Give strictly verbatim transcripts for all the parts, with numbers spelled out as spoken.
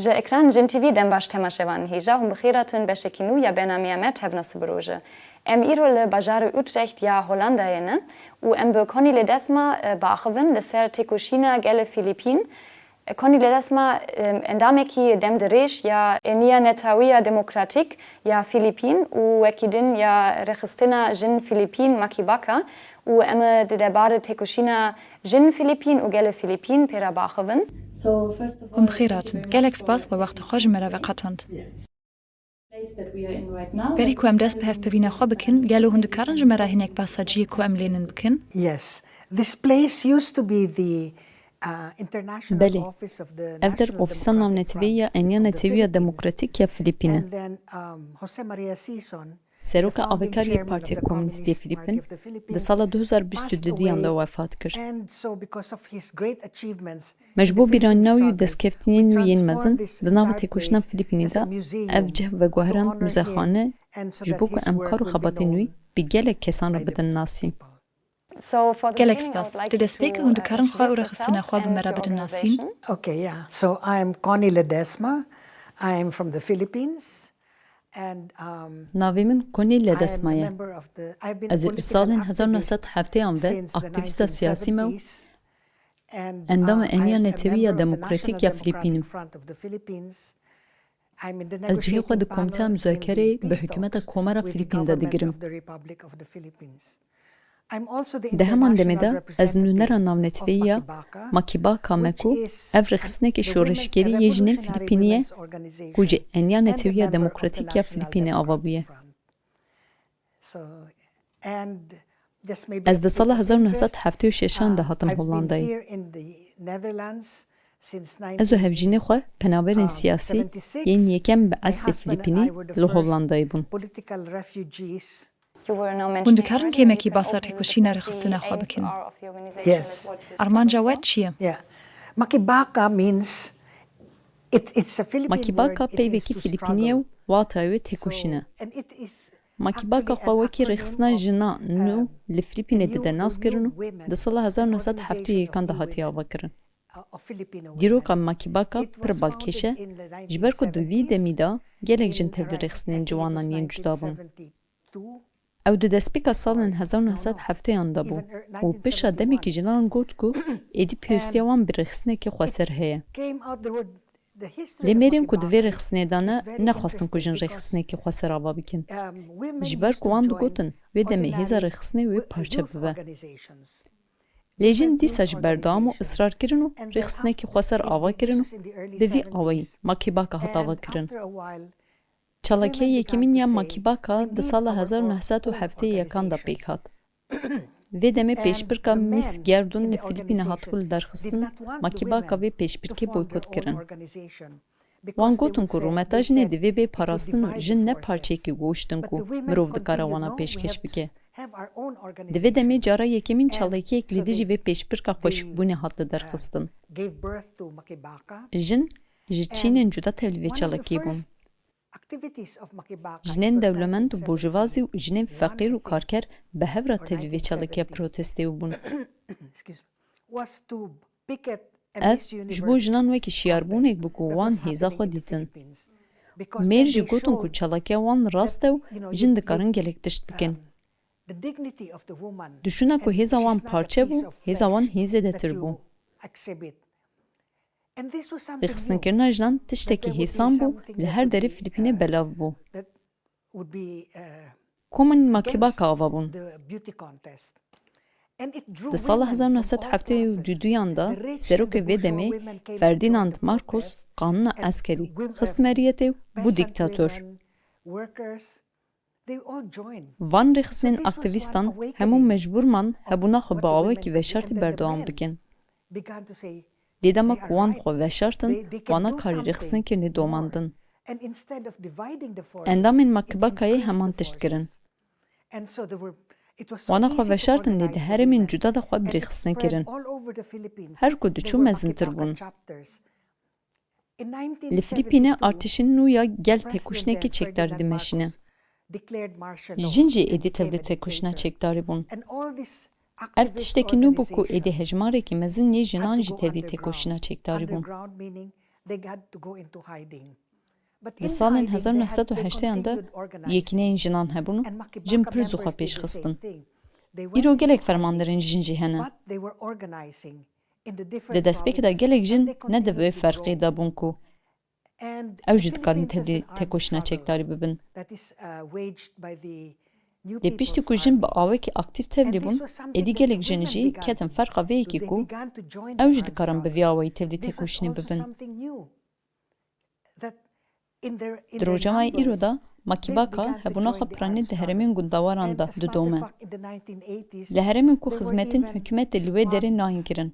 Ji ekran Jin T V dem baş temaşevan hêja, hûn bi xêr hatin beşekî nû ya bernameya me Tevna Sibiroje. Em îro li bajarê Utrecht ya Hollandayê ne û em bi Connie Ledesma, e, biaxivin li ser têkoşîna gelê Filipîn. Connie Ledesma, e, endamekî demdirêj ya Eniya Netewiya Demokratîk ya Filipîn û wekî din ya rêxistina jin Filipîn Makibaka û em ê di debarê têkoşîna jin Filipîn û gelê Filipîn pê re biaxivin. Hûn bi xêr hatin. Gelek spas we wexta xwe ji me re veqetand. Berî ku em dest bi hevpeyvîna xwe bikin, gelo hûn dikarin ji me re hinek behsa cihê ku em lê nin bikin? Yes. This place used to be the, uh, international Belê. Office of the Ev der National ofîsa Democratic navneteweyî ya Front of the Eniya Netewî ya Philippines. Demokratîk ya Filipîn e. And then, um, Jose Maria Sison, Seroka Abekariyê Partiya Komûnîstî yê Filipîn di sala du hezar bîst û duyan de wefat kir. Me ji bo bîranîna wî û destkeftînên wî yên mezin di nava têkoşîna Filipînî de ev cih veguherand muzexane, ji bo ku em kar û xebatên wî bi gelek kesan re bidin nasî. Gelek spas. Di destpêkê hûn dikarin xwe û rêxistina xwe bi me re bidin nasîn? Okay, yeah. So I'm Connie Ledesma. I'm from the Philippines. And, um, Navê min Connie Ledesma ye. Ez ê ji salên hezar neh sed hefteyan ve aktîvîsta siyasî me û endama Eniya Netewî ya Demokratîk ya Filipîn im. Ez cihê xwe di Komîteya Muzakereyê bi hikûmeta Komara Filipîn de digirim. Di heman demê de ez nûnera navneteweyî ya Makibaka me ku ev rêxistinekê şoreşgerî yê jinên Filipînî ye ku ji Eniya Netewî ya Demokratîk ya Filipînê ava bûye. Ez di sala hezar neh sed heftê û şeşan de hatim Hollandayê. Ez û hevjînê xwe penaberên siyasî yên yekem bi eslê Filipînî li Hollandayê bûn. Hûn dikarin kêmekî basa têkoşîna rêxistina xwe bikin? Yes. Armanca we çi ye? Yeah. Makibaka means, it, it's a Philippine word, it means to struggle. Makibaka peyvekî Filipînî ye û watayê wê têkoşîn e. So, and it is Makibaka xwe wekî rêxistina jina nû li Filipînê dide nas kirin û di sala hezar neh sed heftê û yekan de hatiye avakirin. Dîroka Makibaka pir balkêş e, ji ber ku di vî demî de gelek jin tevlî rêxistinên ciwanan yên cuda bûn. Ew di destpêka salên hezar neh sed hefteyan de bû û piştre demekî jinan got ku êdî pêwîstiya wan bi rêxistinekî xweser heye. Lê mêrên ku di vê rêxistinê de ne, nexwestin ku jin rêxistinekî xweser ava bikin. Ji ber ku wan digotin, wê demê hêza rêxistinê wê parçe bibe. Lê jin dîsa jî berdewam û israr kirin û rêxistinekî xweser ava kirin û bi vî awayî Makibaka hat ava kirin. Çalakiya yekemîn ya Makibaka di sala hezar neh sed û heftê û yekan de pêk hat. Vê demê pêşbirka Miss Gerdûn li Filipînê hatibû lidarxistin, Makibaka vê pêşbirkê boykot kirin. Wan gotin ku rûmeta jinê divê bê parastin û jin ne parçeyekî goşt in ku mirov dikare wana pêşkêş bike. Di vê demê cara yekemîn çalakiyek li dijî vê pêşbirka xweşikbûnê hat lidarxistin. Jin ji çînên cuda tevlî vê çalakiyê bûn. Jinên dewlemend û burjuvazî û jinên feqîr û karker bi hev re tevlî vê çalakiya protestê bûn. Ev ji bo jinan wekî şiyarbûnek bû ku wan hêza xwe dîtin. Mêr jî gotin ku çalakiya wan rast e û jin dikarin gelek tişt bikin. Dişûna ku hêza wan parçe bû, hêza wan hê zêdetir bû. Rêxistinkirina jinan tiştekî hêsan bû, li her derê Filipînê belav bû. Komên Makibaka ava bûn. Di sala hezar neh sed heftê û duyan de serokê vê demê Ferdinand Marcos qanûna eskerî xist meriyetê û bû dîktator. Van rêxistinên aktîvîstan hemû mecbûr man hebûna xwe bi awayekî veşartî berdewam bikin. Lê dema ku wan xwe veşartin, wana karî rêxistinkirinê domandin. Endamên Makibakayê heman tişt kirin. Wana xwe veşartin lê di herêmên cuda de xwe bi rêxistin kirin. Her ku diçû mezintir bûn. Li Filipînê artêşên nû ya gel têkoşînekê çekdarî dimeşîne. Jin jî êdî tevlî têkoşîna çekdarî bûn. Ev tiştekî nû bû ku êdî hejmarekî mezin yê jinan jî tevlî têkoşîna çekdarî bûn. Di salên hezar û neh sed û heştêyan de yekîneyên jinan hebûn û jin pir zû xwe pêş xistin. Îro gelek fermanderên jin jî hene. Di destpêkê de gelek jin ne di vê ferqê de bûn ku ew jî dikarin tevlî têkoşîna çekdarî bibin. Lê piştî ku jin bi awekî aktîf tevlî bûn, êdî gelek jin jî ketin ferqa vê yekê ku ew jî dikarin bi vî awayî tevlî têkoşînê bibin. Di rojeva îro de Makîbaka hebûna xwe piranî di herêmên gundewaran de didome. Li herêmên ku xizmetên hikûmetê li wê derê nayên kirin.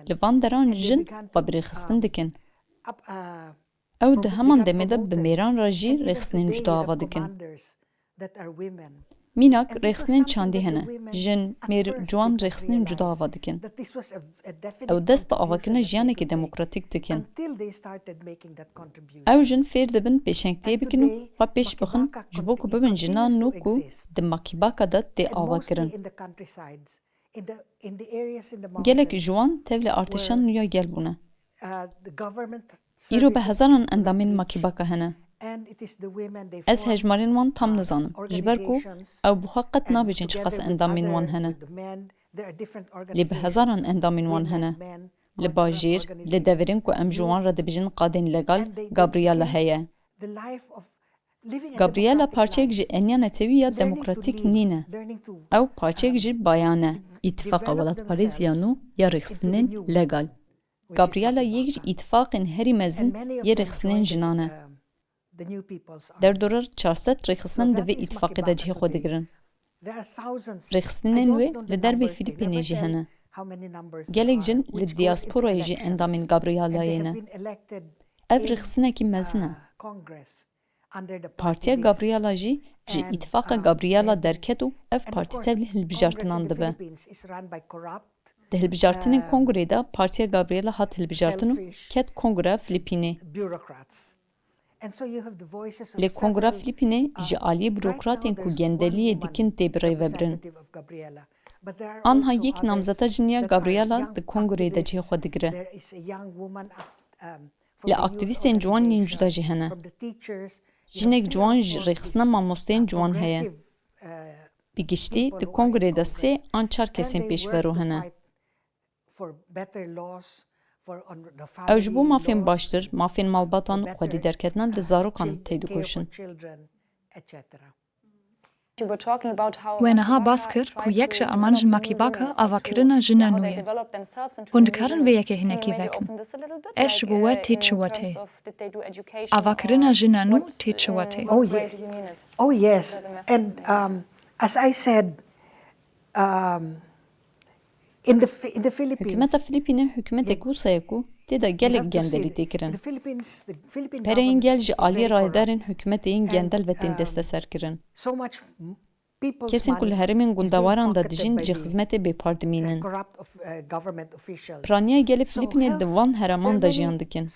Li van deran jin xwe bi rêxistin dikin. Ew di heman demê de bi mêran re jî rêxistinên cuda ava dikin. Mînak, rêxistinên çandî hene. Jin, mêr, ciwan rêxistinên cuda ava dikin. Ew dest bi avakirina jiyanekî demokratîk dikin. Ew jin fêr dibin pêşengtiyê bikin û xwe pêş bixin ji bo ku bibin jinan nû ku di Makîbaka de tê ava kirin. Gelek ji wan tevlî artêşan nû ya gel bûne. Îro bi hezaran endamên Makîbaka hene. Ez hejmarên wan tam nizanim, ji ber ku ew bi xwe qet nabêjin çiqas endamên wan hene. Lê bi hezaran endamên wan hene. Li bajêr, li deverên ku em ji wan re dibêjin qadên legal, Gabriela heye. Gabriela parçeyek ji eniya netewî ya demokratîk nîne. Ew parçeyek ji bayan e, Îtifaqa Welatparêz ya nû ya rêxistinên legal. Gabriela yek ji îtifaqên herî mezin yê rêxistinên jinan e. Derdora çar sed rêxistin di vê îtifaqê de cihê xwe digirin. Rêxistinên wê li dervê Filîpînê jî hene. Gelek jin li diyasporayê jî endamên Gabrielayê ne. Ev rêxistinekî mezin e. Partiya Gabriela jî ji Îtifaqa Gabriela derket û ev partî tevlî hilbijartinan dibe. Di hilbijartinên kongreyê de Partiya Gabriela hat hilbijartin û ket Kongra Filîpînê. Lê Kongra Filîpînê ji aliyê burokratên ku gendeliyê dikin tê birêvebirin. Anha yek namzeta jin ya Gabriela di kongreyê de cihê xwe digire. Lê aktîvîstên ciwan yên cuda jî hene. Jinek ciwan ji rêxistina mamosteyên ciwan heye. Bi giştî di kongreyê de sê an çar kesên pêşvero hene. Ew ji bo mafên baştir, mafên malbatan û xwedî derketina li zarokan têdikoşin. We niha bas kir ku yek ji armancên Makîbaka avakirina jina nû ye. Hûn dikarin vê yekê hinekî vekin. Ev ji bo we tê çi wetê? Avakirina jina nû tê çi wetê? Oh, yeah. Oh, yes. And, um, as I said, um, Hikûmeta Filîpînê hikûmetek wisa ye ku tê de gelek gendelî tê kirin. Pereyên gel ji aliyê rayedarên hikûmetê yên gendel ve tên desteserkirin. Kesên ku li herêmên gundewaran de dijîn ji xizmetê bêpar dimînin. Piraniya gelê Filîpînê di van heraman de jiyan dikin.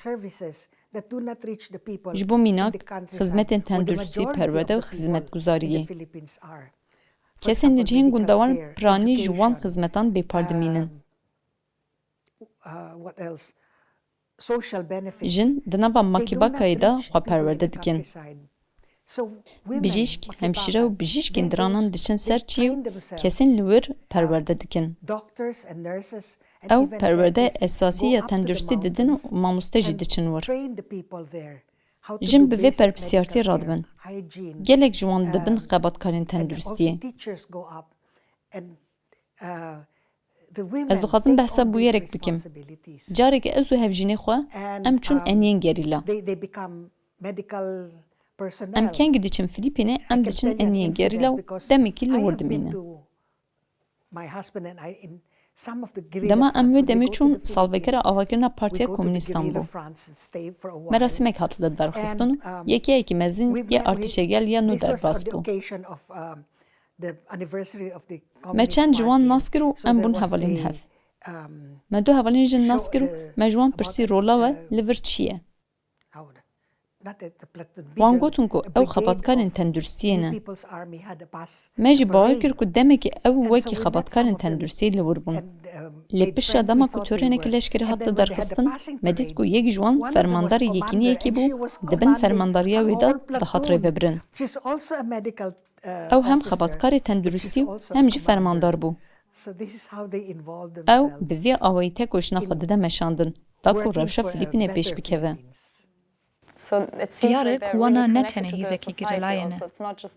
Ji bo mînak, xizmetên tenduristî, perwerde û xizmetguzariyê. Kesên li cihên gundewan piranî ji wan xizmetan bêpar dimînin. Jin di nava Makîbakayê de xwe perwerde dikin. Bijîşk, hemşîre û bijîşkên diranan diçin ser çiyê û kesên li wir perwerde dikin. Ew perwerdeya esasî ya tenduristî didin û mamoste jî diçin wir. Jin bi vê berpirsiyartiyê radibin. Gelek ji wan dibin xebatkarên tenduristiyê. Ez dixwazim behsa bûyerek bikim. Careke ez û hevjînê xwe em çûn eniyên gerîla. Em kengî diçin Filîpînê, em diçin eniyên gerîla û demekî li wir dimînin. Dema em wê demê çûn, salvegera avakirina Partiya Komûnistan bû. Merasîmek hat lidarxistin û yekeyekî mezin yê artêşa gel ya nû derbas bû. Me çend ji wan nas kir û em bûn hevalên hev. Me du hevalên jin nas kir û me ji wan pirsî rola we li vir çi ye? Wan gotin ku ew xebatkarên tenduristiyê ne. Me jî bawer kir ku demekî ew wekî xebatkarên tenduristiyê li wir bûn. Lê piştre dema ku töreneke leşkerî hat lidarxistin, me dît ku yek ji wan fermandarê yekîniyekê bû, di bin fermandariya wê de dihat rêvebirin. Ew hem xebatkarê tenduristî û hem jî fermandar bû. Ew bi vî awayî tekoşîna xwe dide meşandin, da ku rewşa Filîpînê pêş bikeve. Diyar e ku wana ne tenê hêzekî gerîlayê ne.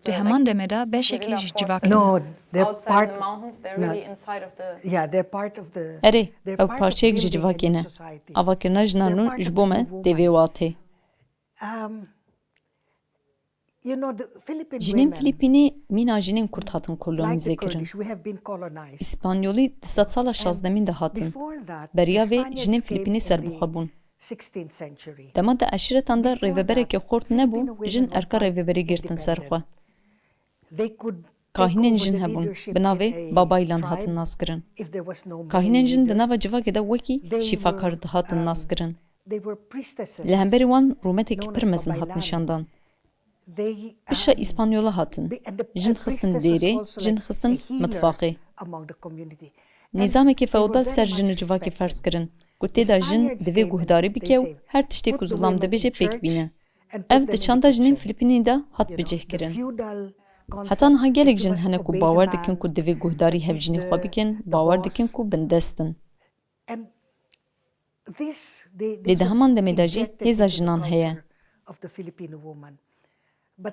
Di heman demê de beşekê ji civakê ne. Erê, ew parçeyek ji civakê ne. Avakirina jinan nû ji bo me tê vê watê. Jinên Filîpînî mîna jinên Kurd hatin kolonîzekirin. Îspanyolî di sedsala şazdemîn de hatin. Beriya vê jinên Filîpînî serbixwe bûn. Dema di eşîretan de rêveberekê xurt nebû, jin erka rêveberî girtin ser xwe. Kahînên jin hebûn, bi navê Babaylan hatin naskirin. Kahînên jin di nava civakê de wekî şîfakar dihatin naskirin. Li hemberî wan rûmetekî pir mezin hat nîşandan. Piştre Îspanyola hatin. Jin xistin dêrê, jin xistin mitfaxê. Nîzamekî feodal ser jin û civakê ferz kirin, ku tê de jin divê guhdarî bike û her tiştê ku zilam dibêje pêk bîne. Ev di çanda jinên Filîpînî de hat bicihkirin. Heta niha gelek jin hene ku bawer dikin ku divê guhdarî hevjînê xwe bikin, bawer dikin ku bindest in. Lê di heman demê de jî hêza jinan heye.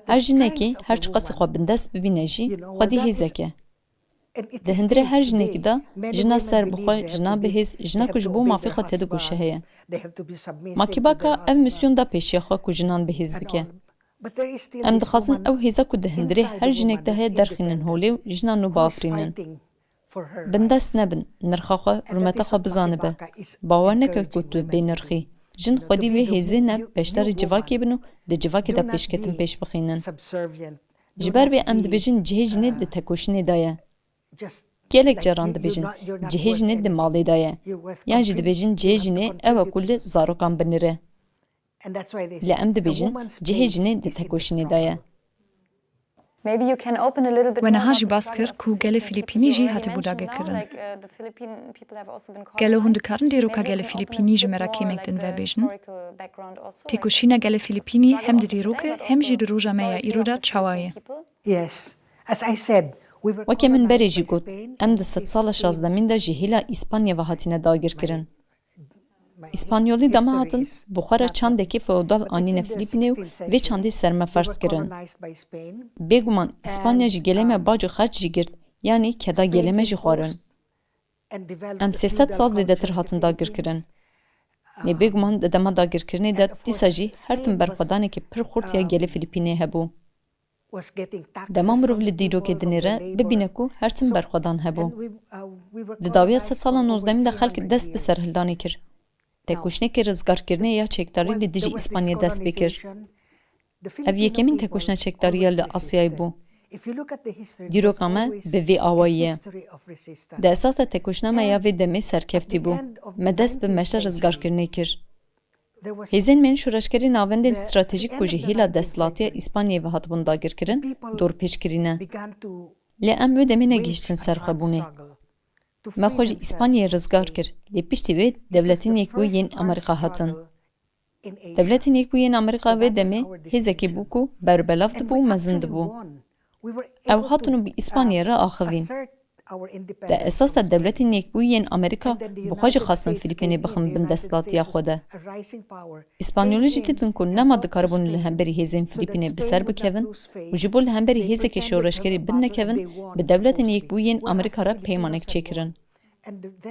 Her jinekê her çiqasî xwe bindest bibîne jî, xwedî hêzek e. Di hundirê her jinekî de jina serbixwe, jina bihêz, jina ku ji bo mafê xwe tedikoşe heye. Makîbaka ev misyon da pêşiya xwe ku jinan bihêz bike. Em dixwazin ew hêza ku di hundirê her jinek de heye derxînin holê û jina nû biafirînin. Bindest nebin, nirxa xwe, rûmeta xwe bizanibe. Bawer neke ku tu bênirx î. Jin xwedî wê hêzê ne, beşdarî civakê bin û di civakê de pêşketin pêş bixînin. Ji ber vê em dibêjin cihê jinê di tekoşînê de ye. Gelek caran dibêjin cihê jinê di malê de ye. Yan jî dibêjin cihê jinê ew e ku li zarokan binire. Lê em dibêjin cihê jinê di tekoşînê de ye. We niha jî bas kir ku gelê Filîpînî jî hatibû dagirkirin. Gelo hûn dikarin dîroka gelê Filîpînî ji me re kêmek din vebêjin? Têkoşîna gelê Filîpînî hem di dîrokê hem jî di roja me ya îro de çawa ye? Weke min berê jî got, em di sedsala şazdemîn de ji hêla Îspanyê ve hatine dagirkirin. Îspanyolî dema hatin, bi xwe re çandekî feodal anîne Filîpînê û vê çandî ser me ferz kirin. Bêguman Îspanya ji gelê me bac û xerc jî girt, yanî keda gelê me jî xwarin. Em sê sed sal zêdetir hatin dagirkirin. Lê bêguman di dema dagirkirinê de dîsa jî her tim berxwedanekî pir xurt ya gelê Filîpînê hebû. Dema mirov li dîrokê dinêre, bibîne ku her tim berxwedan hebû. Di dawiya sedsala nozdemîn de xelk dest bi serhildanê kir. Tekoşîneke rizgarkirinê ya çekdarî li dijî Îspanyê dest pê kir. Ev yekemîn tekoşîna çekdarî ya li Asyayê bû. Dîroka me bi vî awayî ye. Di esas de tekoşîna me ya vê demê serkeftî bû. Me dest bi meşa rizgarkirinê kir. Hêzên me yên şoreşgerî navendên stratejîk ku ji hêla desthilatiya Îspanyayê ve hatibûn dagirkirin, dorpêç kirîne. Lê em wê demê negihiştin serxwebûnê. Me xwe ji Îspanyayê rizgar kir, lê piştî wê Dewletên Yekbûyî yên Amerîka hatin. Dewletên Yekbûyî yên Amerîka wê demê hêzekê bû ku berbelav dibû û mezin dibû. Ew hatin û bi Îspanyayê re axivîn. Di esas de Dewletên Yekbûyî yên Amerîka bi xwe jî xwestin Filîpînê bixin bin desthilatiya xwe de. Îspanyolî jî dîtin ku nema dikaribûn li hemberî hêzên Filîpînê bi ser bikevin û ji bo li hemberî hêzekê şoreşgerî bin nekevin, bi Dewletên Yekbûyî yên Amerîka re peymanek çêkirin.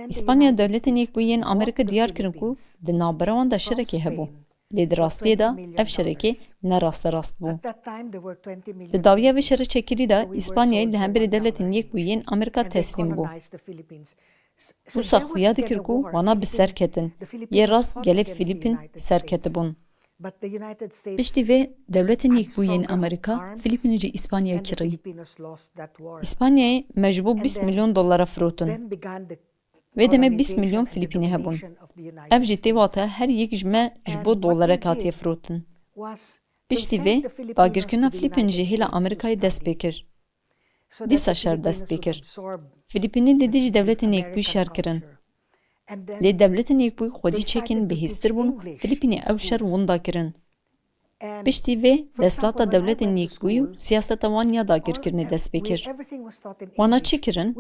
Îspanya û Dewletên Yekbûyî yên Amerîka diyar kirin ku di navbera wan de şerekê hebû. Lê di rastiyê de ev şerekê ne rasterast bû. Di dawiya vê şerê çekirî de Îspanyayê li hemberî Dewletên Yekbûyî yên Amerîka teslîm bû. Wisa xuya dikir ku wana bi ser ketin. Yê rast gelê Filîpîn ser ketibûn. Piştî vê Dewletên Yekbûyî yên Amerîka Filîpînê ji Îspanyayê kirî. Îspanyayê me ji bo bîst milyon dolara firotin. Vê demê bîst milyon Filîpînî hebûn. Ev jî tê wate her yek ji me ji bo dolarek hatiye firotin. Piştî vê, dagirkirina Filîpîn ji hêla Amerîkayê dest pê kir. Dîsa şer dest pê kir. Filîpînî li dijî Dewletên Yekbûyî şer kirin. Lê Dewletên Yekbûyî xwedî çekên bihêztir bûn û Filîpînê ew şer winda kirin. Piştî vê, desthilata Dewletên Yekbûyî û siyaseta wan ya dagirkirinê dest pê kir. Wana çi kirin?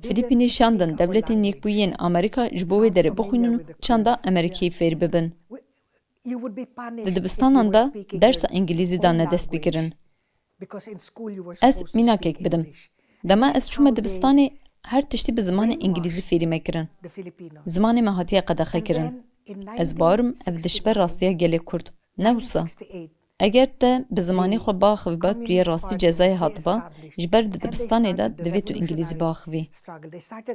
Filîpînê şandin Dewletên Yekbûyî yên Amerîka ji bo wê derê bixwînin û çanda Amerîkayê fêr bibin. Di dibistanan de dersa îngilîzî dane destpêkirin. Ez mînakek bidim. Dema ez çûme dibistanê, her tiştî bi zimanê îngilîzî fêrî me kirin. Zimanê me hatiye qedexe kirin. Ez bawer im ev dişibe rastiya gelê Kurd. Ne wisa? Eger te bi zimanê xwe biaxiviba, tu yê rastî cezayê hatiba, ji ber di dibistanê de divê tu îngilîzî biaxivî.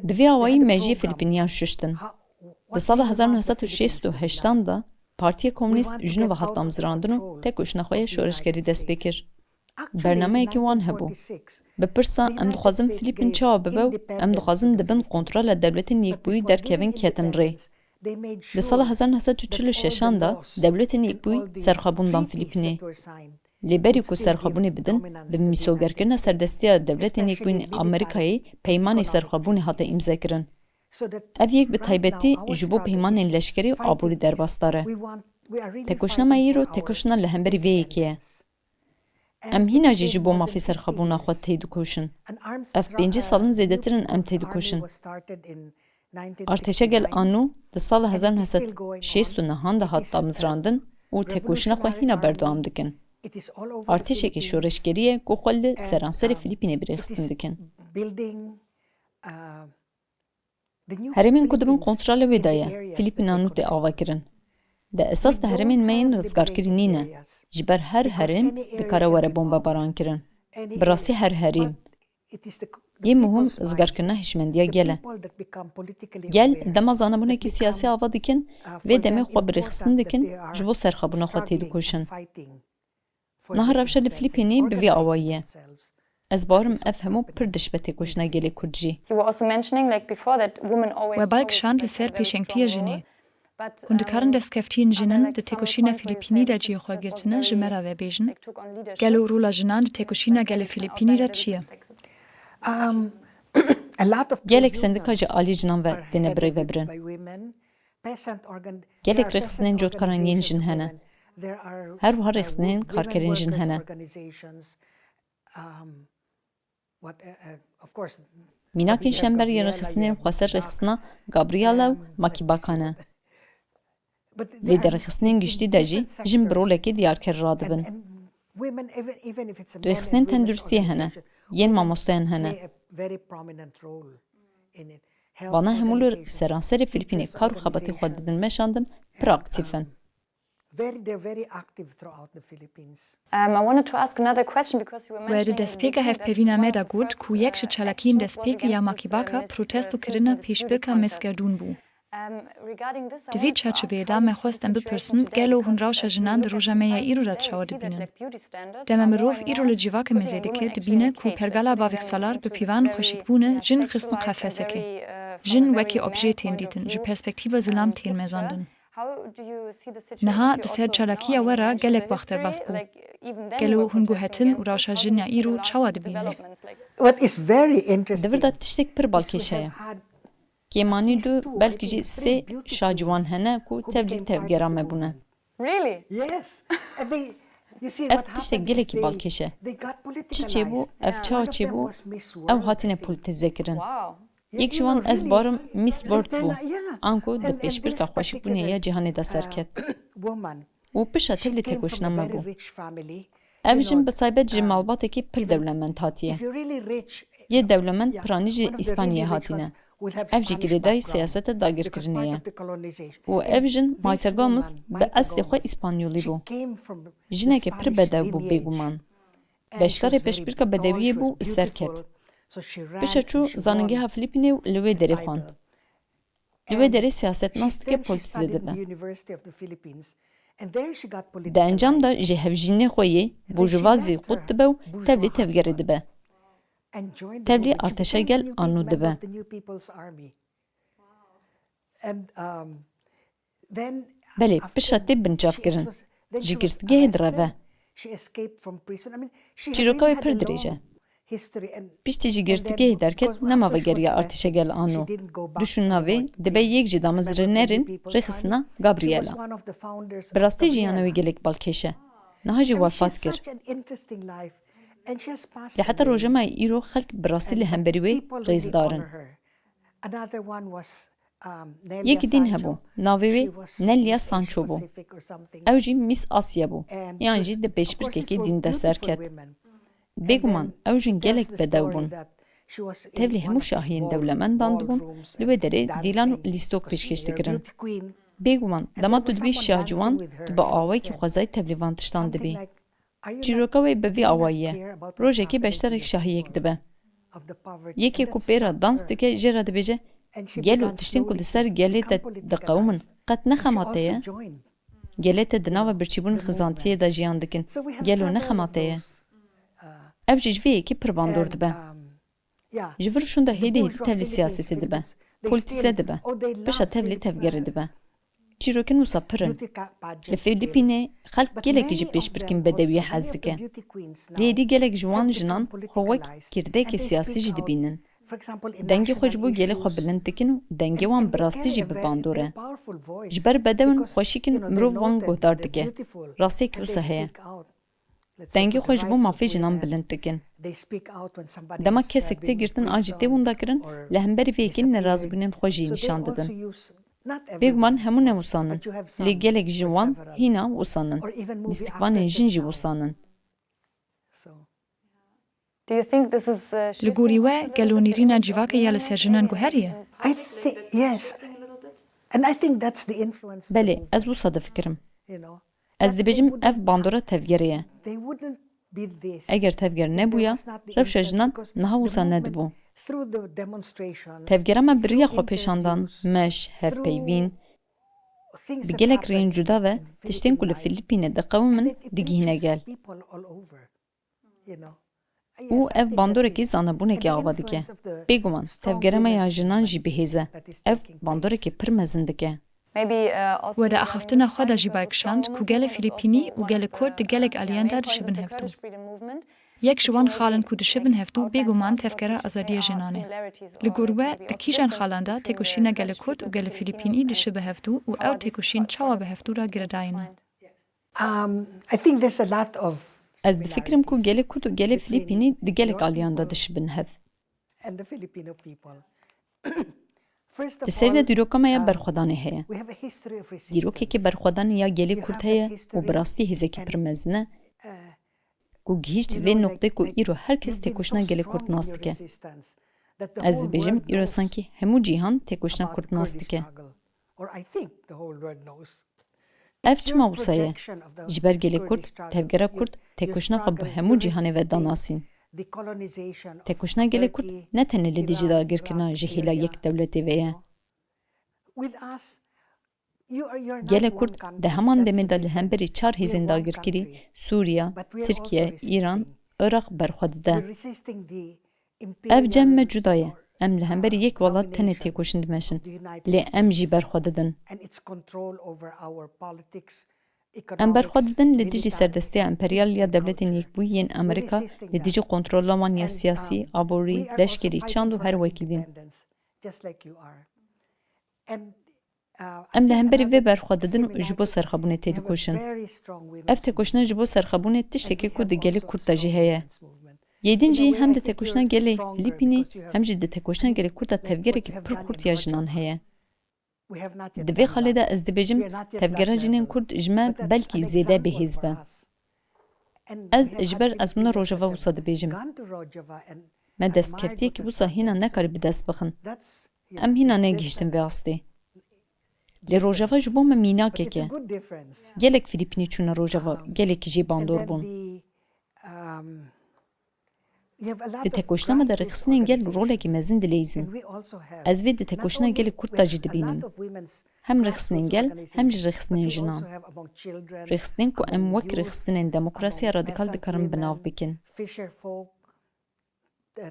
Bi vî awayî mejiyê Filîpîniyan şuştin. Di sala hezar neh sed û şêst û heştan de Partiya Komûnîst ji nû ve hat damezrandin û tekoşîna xwe ya şoreşgerî dest pê kir. Bernameyekî wan hebû. Bi pirsa, em dixwazin Filîpîn çawa bibe û em dixwazin di bin kontrola Dewletên Yekbûyî derkevin ketin rê. Di sala hezar neh sed û çil û şeşan de Dewletên Yekbûyî serxwebûn dan Filîpînê. Lê berî ku serxwebûnê bidin, bi mîsogerkirina serdestiya Dewletên Yekbûyî yên Amerîkayê peymanê serxwebûnê hate îmzekirin. Ev yek bi taybetî ji bo peymanên leşkerî û aborî derbasdar e. Tekoşîna me îro tekoşîna li hemberî vê yekê ye. Em hîna jî ji bo mafê serxwebûna xwe têdikoşin. Ev pêncî salin zêdetir in em têdikoşin. Artêşa Gel a nû di sala hezar neh sed şêst û nehan de hat damezrandin û tekoşîna xwe hîna berdewam dikin. Artêşekî şoreşgerî ye ku xwe li seranserê Filîpînê bi rêxistin dikin. Herêmên ku di bin kontrola wê de ye, Filîpîn a nû tê avakirin. Di esas de herêmên me yên rizgarkirî nîne. Ji ber her herêm dikare were bombebaran kirin. Bi rastî her herêm. Yê muhim rizgarkirina hişmendiya gel e. Gel dema zanebûnekî siyasî ava dikin, vê demê xwe bi rêxistin dikin, ji bo serxwebûna xwe têdikoşin. Niha rewşa li Filîpînê bi vî awayî ye. Ez bawer im ev hemû pir dişibe têkoşîna gelê Kurd jî. You were also mentioning, like, before that women always We bal follow kişand li ser pêşengtiya jinê. Hûn dikarin destkeftiyên jinin di têkoşîna Filîpînî de cihê xwe girtine ji me re ve bêjin? Gelo rola jinan di têkoşîna gelê Filîpînî de çi ye? Gelek sendika ji alî jinan ve têne birêvebirin. Gelek rêxistinên cotkaran yên jin hene. Her wiha rêxistinên karkerên jin hene. Mînakên şember yên rêxistinên xweser rêxistina Gabriela û Makibaka ne. Lê di rêxistinên giştî de jî jin bi rolekê diyarker radibin. Rêxistinên tenduristiyê hene, yên mamosteyan hene. Vana hemû li seranserê Filîpînê kar û xebatê xwe didin meşandin, pir aktîf in. Very, they're very active throughout the Philippines. Um, I wanted to ask another question because you were We di mentioning destpêka hevpeyvîna me de got ku yek ji çalakiyên destpêk ya Makibaka protesto kirina pêşbirka mesgerdûn bû. Di vî çarçoveyê de me xwest em bipirsin, gelo hûn rewşa jinan di roja me ya îro de çawa dibînin? Dema mirov îro li civaka mêze dike, dibîne ku pergala bavek salar bi pîvan xweşikbûne jin xistin qefesekê. Jin wekî objê tên dîtin, ji perspektîva zilam tên mezandin. Niha di ser çalakiya we re gelek bax derbas bû. Gelo hûn guhetin û rewşa jin ya îro çawa dibînin? What is very interesting Di vir de tiştek pir balkêş heye. Kêmanî du, belkî jî sê şaciwan hene ku tevlî tevgera me bûne. Really? Yes. And they, you see, Ev what tiştek happened is gelekî they, balkêş e. They got politicalized. Çi çêbû, ev çawa çêbû, ew hatine polîtîze kirin. Wow. Yek ji wan ez barim Miss World bû, anku di pêşbirka xweşikbûnê ya cîhanê de serket. Û pişa tevlî têkoşîna me bû. Ev jin bi taybet ji malbatekî pir dewlemend hatiye. Yê dewlemend piranî ji Îspanyayê hatîne. Ev jî girêdayî siyaseta dagirkirinê ye. Û ev jin Mayte Gomez bi eslê xwe Îspanyolî bû. Jineke pir bedew bû bêguman. Beşdarê pêşbirka bedewiyê bû û serket. Pişa çû zanîngeha Filîpînê û li wê derê xwend. Li wê derê siyasetnas dike, polîtîze dibe. Di encam de ji hevjînê xwe yê burjuvazî qut dibe û tevlî tevgerê dibe. Tevlî artêşa gel a nû dibe. Belê, pişa tê binçavkirin. Ji girtîgehê direve. Çîroka wê pir dirêj e. Piştî ji girtîgehê derket, nema vegeriya artêşa gel a nû. Duşûna wê dibe yek ji damezrênerên rêxistina Gabriela. Bi rastî jiyana wê gelek balkêş e. Niha jî wefat kir. Lê heta rojema îro xelk bi rastî li hemberî wê rêzdar in. Yekî din hebû, navê wê Nelia Sancho bû. Ew jî Miss Asya bû, yan jî di pêşbirkekê din de ser ket. Bêguman ew jin gelek bedew bûn. Tevlî hemû şahiyên dewlemendan dibûn, li wê derê dîlan û lîstok pêşkêş dikirin. Bêguman dema tu dibî şah ciwan, tu bi awayekî xwezayî tevlî van tiştan dibî. Çîroka wê bi vî awayî ye. Rojekê beşdarek şahiyek dibe. Yekê ku pê re dans dike, jê re dibêje, gelo tiştên ku li ser gelê te diqewimin qet ne xema te ye? Gelê te di nava birçîbûn xizantiyê de jiyan dikin. Gelo ne xema te ye? Ev jî ji vê yekê pir bandor dibe. Ji vir şûnda hêdî hêdî tevlî siyasetê dibe. Polîtîze dibe. Pişa tevlî tevgerê dibe. Çîrokên wisa pir in. Li Filîpînê xelk gelekî ji pêşbirkên bedewiyê hez dike. Lê êdî gelek ji wan jinan xwe wek kirdekê siyasî jî dibînin. Dengê xwe ji bo gelê xwe bilind dikin û dengê wan bi rastî jî bi bandor e. Ji ber bedew in, xweşik in, mirov wan guhdar dike. Rastiyekî wisa heye. Dengê xwe ji bo mafê jinan bilind dikin. Dema kesek tê girtin an jî tê windakirin, li hemberî vê yekê nerazîbûnên xwe jî nîşan didin. Bêguman hemû ne wisan in, lê gelek ji wan hîna wisan in. Lîstikvanên jin jî wisan in. Do you think this is, uh, Li gorî we, gelo nêrîna civakê ya li ser jinan guherî ye? I thi-, yes. And I think that's the influence of the Belê, movement, ez wisa difikirim. You know. Ez dibêjim ev bandora tevgerê ye. They wouldn't be this. Eger tevger nebûya, rewşa jinan niha wisa nedibû. Tevgera me bi riya xwepêşandan, meş, hevpeyvîn, bi gelek rêyên cuda ve tiştên ku li Filîpînê diqewimin, digihîne gel. Û ev bandorekî zanebûnekê ava dike. Bêguman, tevgera me ya jinan jî bihêz e. Ev bandorekê pir mezin dike. We di axaftina xwe de jî bar kişand ku gelê Filîpînî û gelê Kurd di gelek aliyan de dişibin hevdû. Yek ji wan xalên ku dişibin hevdû bêguman tevgera azadiya jinan e. Li gor we di kîjan xalan de têkoşîna gelê Kurd û gelê Filîpînî dişibe hevdû û ew têkoşîn çawa bi hevdû re girêdayî ne? Um, I think there's a lot of Ez difikirim ku gelê Kurd û gelê Filîpînî di gelek aliyan de dişibin hev. And the Filipino people. First of Di ser de all, dîroka me ya uh, berxwedanê heye. We have a history of resistance. Dîrokekê berxwedanê ya gelê Kurd heye û bi rastî hêzekî pir mezin e, uh, ku gihîşt vê noqtê ku îro her kes têkoşîna gelê Kurd nas dike. Ez dibêjim, îro sankî hemû cîhan têkoşîna Kurd nas dike. Ev çima wisa ye? Ji ber gelê Kurd, tevgera Kurd, têkoşîna xwe bi hemû cîhanê ve da nasîn. Têkoşîna gelê Kurd ne tenê li dijî dagirkirina ji hêla yek dewletê ve ye. Gelê Kurd di heman demê de li hemberî çar hêzên dagirkirî, Sûriya, Tirkiye, Îran, Iraq berxwe dide. Ev cem me cuda ye. Em li hemberî yek welat tenê têkoşîn dimeşin. Lê em jî berxwe didin. Em berxwe didin li dijî serdestiya emperyal ya Dewletên Yekbûyî yên Amerîka, li dijî kontrola wan ya siyasî, aborî, leşkerî, çand û her wekî din. Em li hemberî vê berxwe didin û ji bo serxwebûnê têdikoşin. Ev têkoşîna ji bo serxwebûnê tiştekê ku di gelê Kurd de jî heye. Yê din jî hem di têkoşîna gelê Filîpînî, hem jî di têkoşîna gelê Kurd de tevgerekî pir xurt ya jinan heye. Di vê xalê de ez dibêjim, tevgera jinên Kurd ji me belkî zêde bihêz be. Ez ji ber ezmûna Rojava wisa dibêjim. Me destkeftiyekî wisa hîna nekarî bi dest bixin. Em hîna negihiştin vê astê. Lê Rojava ji bo me mînakek e. Gelek Filîpînî çûne Rojava, gelekî jê bandor bûn. Di têkoşîna me de rêxistinên gel rolekî mezin dileyîzin. Ez vê di têkoşîna gelê Kurd de jî dibînim. Hem rêxistinên gel, hem jî rêxistinên jinan. Rêxistinên ku em wek rêxistinên demokrasiya radîkal dikarin bi nav bikin.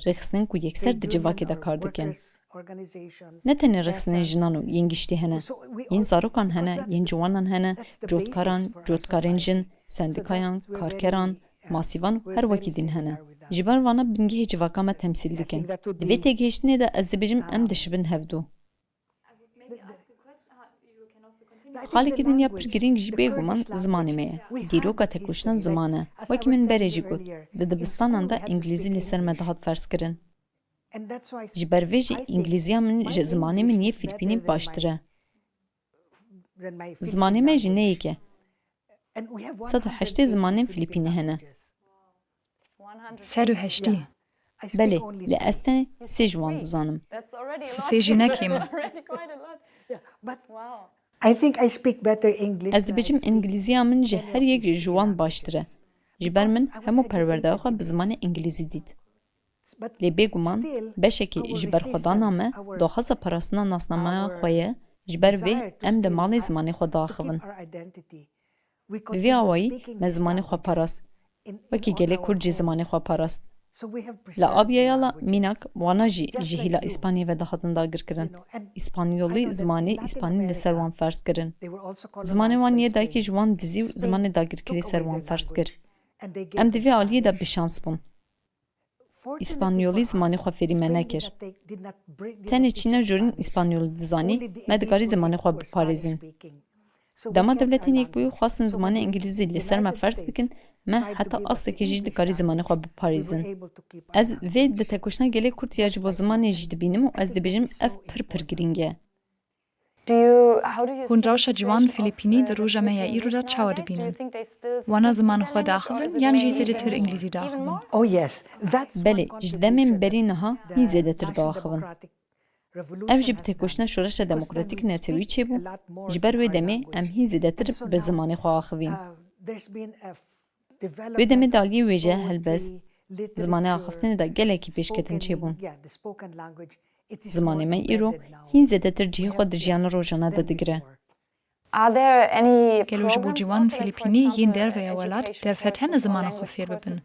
Rêxistinên ku yekser di civakê de kar dikin. Ne tenê rêxistinên jinan û yên giştî hene. Yên zarokan hene, yên ciwanan hene, cotkaran, cotkarên jin, sendîkayan, karkeran, masîvan û her wekî din hene. Ji ber vana bingehê civaka me temsîl dikin. Di vê têgihiştinê de ez dibêjim em dişibin hevdu. Xalekî din ya pir girîng jî bêguman zimanê me ye. Dîroka tekoşinan ziman e. Wekî min berê jî got, di dibistanan de îngilîzî li ser me dihat ferzkirin. Ji ber vê jî îngilîziya min ji zimanê min yê Filipînî baştir e. Zimanê me jî ne yek e. Sed û heştê zimanên Filipînî hene. Sed û heştî? Belê, lê ez tenê sê ji wan dizanim. Sisê jî ne kêm e. I think I speak better English Ez dibêjim îngilîziya min ji her yek ji wan baştir e. Ji ber min hemû perwerdeya xwe bi zimanê îngilîzî dît. Lê bêguman beşekî ji berxwedana me daxwaza parastina nasnameya xwe ye, ji ber vê em li malê zimanê xwe diaxivin. Bi vî awayî me zimanê xwe parast. Wekî gelê Kurd jî zimanê xwe parast. Li Abya Yala mînak wana jî ji hîla Îspanyayê ve dihatin dagirkirin. Îspanyolî zimanê Îspanî li ser wan ferz kirin. Zimanê wan yê dayikê ji wan dizî û zimanê dagirkerî ser wan ferz kir. Em di vî aliyê de bi şans bûn. Îspanyolî zimanê xwe fêrî me nekir. Tenê çîna jorîn îspanyolî dizanî, me dikarî zimanê xwe biparêzin. Dema Dewletên Yekbûyî xwestin zimanê îngilîzî li ser me ferz bikin, me heta astekî jî dikarî zimanê xwe biparêzin. Ez vê di tekoşîna gelê Kurd ya ji bo zimanê jî dibînim û ez dibêjim ev pir pir girîng e. Hûn rewşa ciwan Filipînî di roja me ya îro de çawa dibînin? Wana zimanê xwe diaxivin yan jî zêdetir îngilîzî diaxivin? Oh yes, that's Belê, what ji demên berî niha hîn zêdetir diaxivin. Ev jî bi têkoşîna Şoreşa Demokratîk Netewî çêbû, ji ber wê demê em hîn zêdetir bi zimanê xwe axivîn. Wê demê di aliyê wêje helbest, zimanê axiftinê de gelekî pêşketin çêbûn. Zimanê me îro hîn zêdetir cihê xwe di jiyana rojane de digire. Gelo ji bo ciwan Filipînî yên derveyê welat derfet hene zimanê xwe fêr bibin?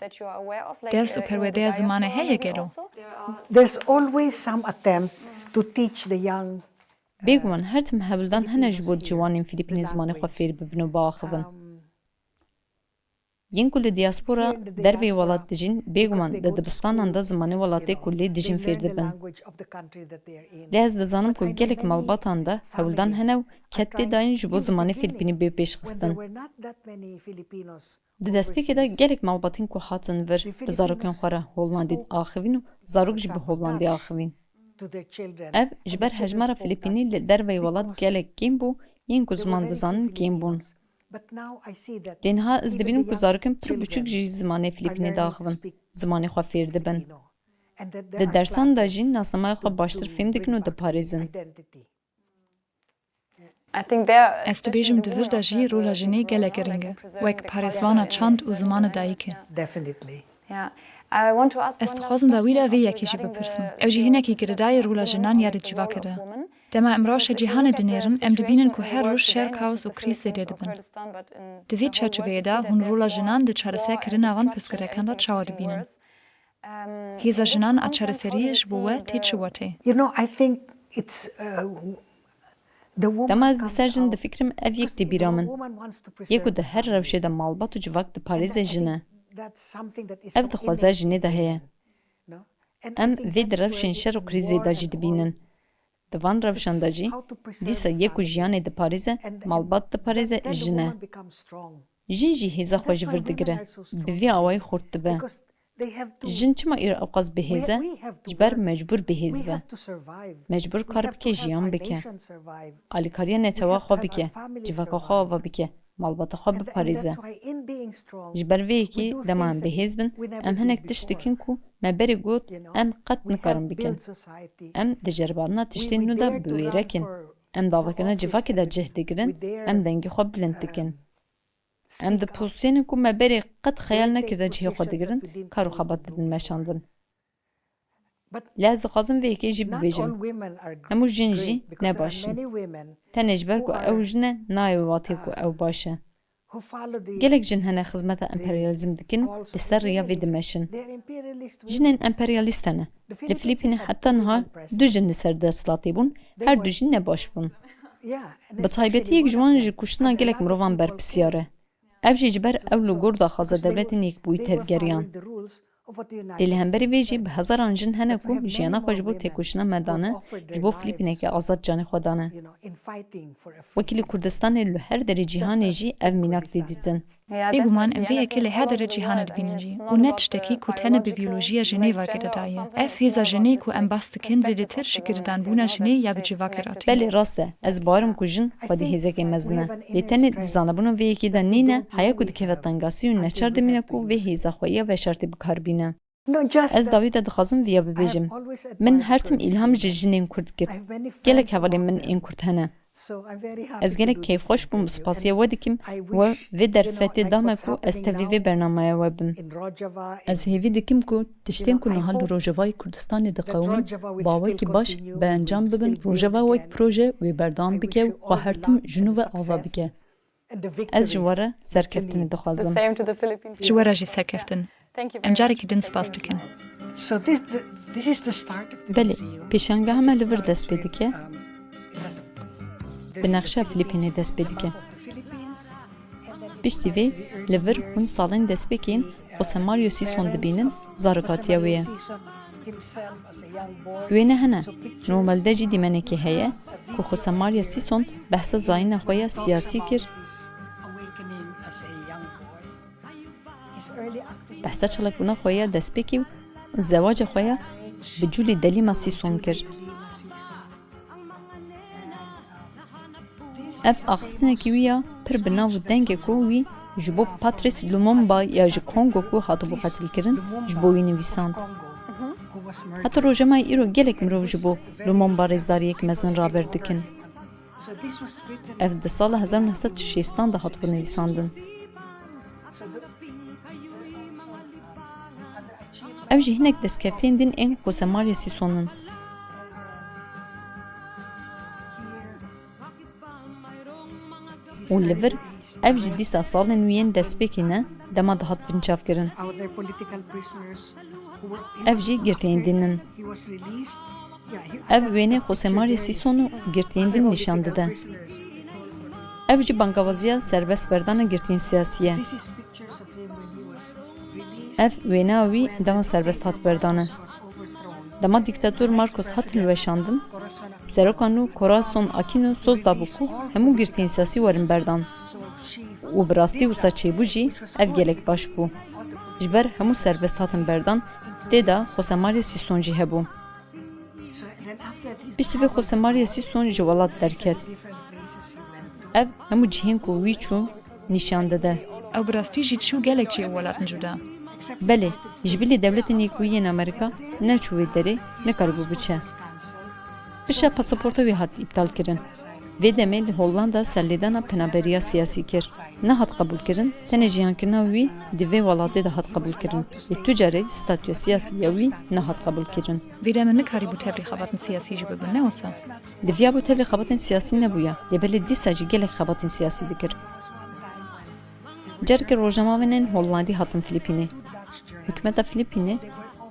Ders û perwerdeya zimanê heye gelo? There's always some attempt to teach the young Bêguman her tim hewldan hene ji bo ciwanên Filipînî zimanê xwe fêr bibin û biaxivin. Yên ku li diaspora derveyî welat dijîn, bêguman di dibistanan de zimanê welatê ku lê dijîn fêr dibin. Lê ez dizanim ku gelek malbatan de hewldan hene û ked tê dayîn ji bo zimanê Filipînî bê pêşxistin. Di destpêkê de gelek malbatên ku hatin vir bi zarokên xwe re Hollandê axivîn û zarok jî bi Hollandê axivîn. Ev ji ber hejmara Filipînî li derveyî welat gelek kêm bû, yên ku ziman dizanin kêm bûn. Lê niha ez dibînim ku zarokên pir biçûk jî zimanê Filipînî diaxivin, zimanê xwe fêr dibin. Di dersan de jî nasnameya xwe baştir fêm dikin û diparêzin. Ez dibêjim di vir de jî rola jinê gelek girîng e, wek parêzvana çand û zimanê dayikê. Ez dixwazim dawî de vê yekê jî bipirsim. Ew jî hinekî girêdayî rola jinan ya di civakê de. Dema em rewşa cîhanê dinêrin, em dibînin ku her roj şer, kaos û krîz zêde dibin. Di vê çarçoveyê de hûn rola jinan di çareserkirina van pirsgirêkan de çawa dibînin? Hêza jinan a çareseriyê ji bo we tê çi wetê? You know, I think it's, uh, the woman Dema ez li ser jin difikirim, ev yek tê bîra min. Yek ku di her rewşê de malbat û civak diparêze jin e. Ev dixwaze jinê de heye. Em vê di rewşên şer û krîzê de jî dibînin. Di van rewşan de jî dîsa yek ku jiyanê diparêze, malbat diparêze, jin e. Jin jî hêza xwe ji vir digire, bi vî awayî xurt dibe. Jin çima îro ewqas bihêz e? Ji ber mecbûr bihêz be. Mecbûr kar bike, jiyan bike. Alîkariya netewa xwe bike, civaka xwe ava bike, malbata xwe biparêze. Ji ber vê yekê dema em bihêz bin, em hinek tişt dikin ku me berê got em qet nikarin bikin. Em di ceribandina tiştên nû de bi wêrek in. Em di avakirina civakê de cih digirin, em dengê xwe bilind dikin. Em di pozîsyonên ku me berê qet xeyal nekirde cihê xwe digirin, kar û xebat didin meşandin. Lê ez dixwazim vê yekê jî bibêjim. Hemû jin jî ne baş in. Tenê ji ber ku ew jin e, nayê wê watê ku ew baş e. Gelek jin hene xizmeta emperyalîzm dikin, li ser rêya vê dimeşin. Jinên emperyalîst hene. Li Filîpînê heta niha du jin li ser desthilatê bûn, her du jî ne baş bûn. Bi taybetî yek ji wan ji kuştina gelek mirovan berpirsiyar e. Ev jî ji ber ew li gor daxwaza Dewletên Yekbûyî tevgeriyan. Lê li hemberî vê jî bi hezaran jin hene ku jiyana xwe ji bo têkoşîna me dane, ji bo Filîpîneke azad canê xwe dane. Wekî li Kurdistanê li her derê cîhanê jî ev mînak tê dîtin. Bêguman em vê yekê li her derê cîhanê dibînin jî û ne tiştekî ku tenê bi biyolojiya jinê ve girêdayî ye. Ev hêza jinê ku em behs dikin zêdetir ji girêdanbûna jinê ya bi civakê re tê. Belê rast e, ez bawerim ku jin xwedî hêzekê mezin e. Lê tenê di zanebûna vê yekê de nîne, heya ku dikeve tengasî û neçar dimîne ku vê hêza xwe ya veşartî bi kar bîne. Ez dawî de dixwazim viya bibêjim. Min her tim îlham ji jinên Kurd girt. Gelek hevalên min ên Kurd hene. Ez gelek keyfxweş bûm û spasiya we dikim, we vê derfetê da me ku ez tevlî vê bernameyê we bim. Ez hêvî dikim ku tiştên ku niha li Rojavayê Kurdistanê diqewimin, bi awekî baş bi encam bibin, Rojava wek proje wê berdewam bike û xwe her tim ji nû ve ava bike. Ez ji we re serkeftinê dixwazim. Ji we re jî serkeftin. Em carekî din spas dikin. Belê, pêşangeha me li vir dest pê dike. Bi nexşa Filîpînê dest pê dike. Piştî vê, li vir hûn salên destpêkê yên José Mario Sison dibînin, zarokatiya wê ye. Wêne hene, normalde jî dîmenekê heye ku José Maria Sison behsa zayîna xwe ya siyasî kir, behsa çalakbûna xwe ya destpêkê û zewaca xwe ya bi Julie de Lima Sison kir. Ev axiftinekî wî ya pir bi nav û dengê ku wî ji bo Patrice Lumumba ya ji Kongo ku hatibû qetilkirin, ji bo wî nivîsand. Heta roja me îro gelek mirov ji bo Lumumba rêzdariyek mezin raber dikin. Ev di sala hezar neh sed û şêstan de hatibû nivîsandin. Ev jî hinek destkeftiyên din ên José Maria Sison in. Û li vir ev jî dîsa salên wî yên destpêkê ne, dema dihat binçavkirin. Ev jî girtiyên din in. Ev wênê José Maria Sison û girtiyên din nîşan dide. Ev jî bangawaziya serbest berdana girtiyên siyasî ye. Ev wêneya wî dema serbest hat berdane. Dema dîktator Marcos hat hilweşandin, seroka nû Corazon Aquino soz dabû ku hemû girtiyên siyasî werin berdan. Û bi rastî wisa çêbû jî ev gelek baş bû. Ji ber hemû serbest hatin berdan, tê de José Maria Sison jî hebû. Piştî vê José Maria Sison ji welat derket. Ev hemû cihên ku wî çû nîşan dide. Ew bi rastî jî çû gelek cihê û welatin cuda. Belê, ji bilî Dewletên Yekbûyî yên Amerîka neçû wê derê, nekaribû biçe. Pişa pasaporta wî hat îptal kirin. Vê demê li Hollanda serlêdana penaberiya siyasî kir. Nehat qebûlkirin, tenê jiyankirina wî di vê welatê de hat qebûlkirin. Lê tu carê statûya siyasî ya wî nehat qebûlkirin. Vê demê nikarîbû tevlî xebatên siyasî jî bibin, ne wisa? Diviyabû tevlî xebatên siyasî nebûya, lê belê dîsa jî gelek xebatên siyasî dikir. Carekê rojnamevanên Hollandî hatin Filîpînê. Hikûmeta Filîpînê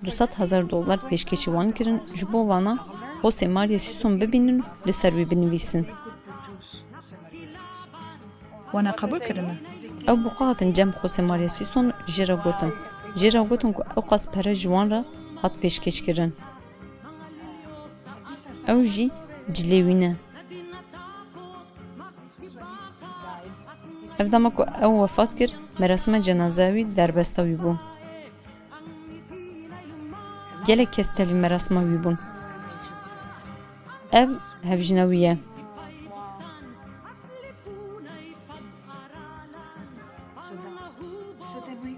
du sed hezar dolar pêşkêşî wan kirin, ji bo wana José Maria Sison bibînin û li ser wî binivîsin. Wana qebûl kirine? Ew bi xwe hatin cem José Maria Sison, jê re gotin. Jê re gotin ku ewqas pere ji wan re hat pêşkêş kirin. Ew jî cilê wî ne. Ev dema ku ew wefat kir, merasima cenazeya wî derbesta wî bû. Gelek kes tevî merasima wî bûn. Ev hevjîna wî ye.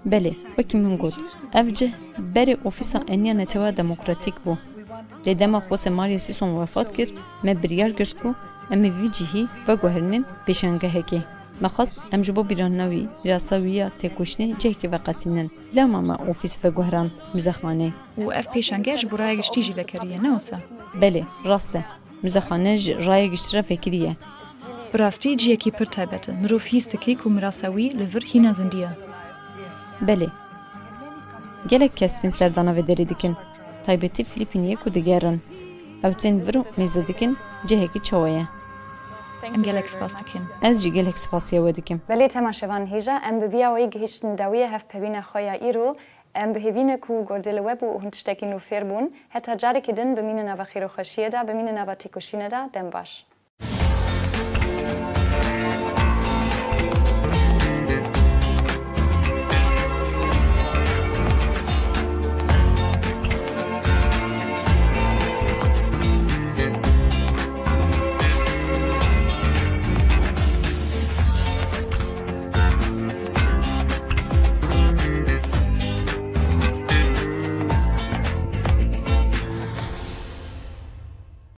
Belê, wekî min got, ev cih berê Ofîsa Eniya Netewa Demokratîk bû. Lê dema José Maria Sison wefat kir, me biryar girt ku em ê vî cihî veguherînin pêşangehekê. Me xwest em ji bo bîranîna wî, mirasa wî ya têkoşînê cihekê veqetînin. Lewma me ofîs veguherand muzexanê. Û ev pêşangeh ji bo raya giştî jî vekirî ye, ne wisa? Belê, rast e. Muzexane ji raya giştî re vekirî ye. Bi rastî cihekî pir taybet e. Mirov hîs dike ku mirasa wî li vir hîna zindî ye. Belê. Gelek kes tên serdana vê derê dikin. Taybetî Filîpîniyê ku digerin. Ew tên vir û mêze dikin, cihekî çawa ye? Em gelek spas dikin. Ez jî gelek spasiya we dikim. Belê temaşevan hêja, em bi vî awayî gihîştin dawiyê hevpeyvîna xwe ya îro. Em bi hêvî ne ku gordê li we bû û hûn tiştekî nû fêr bûn. Heta carekî din bimînin nava xêr û xweşiyê de, bimînin nava têkoşînê de. Dem baş.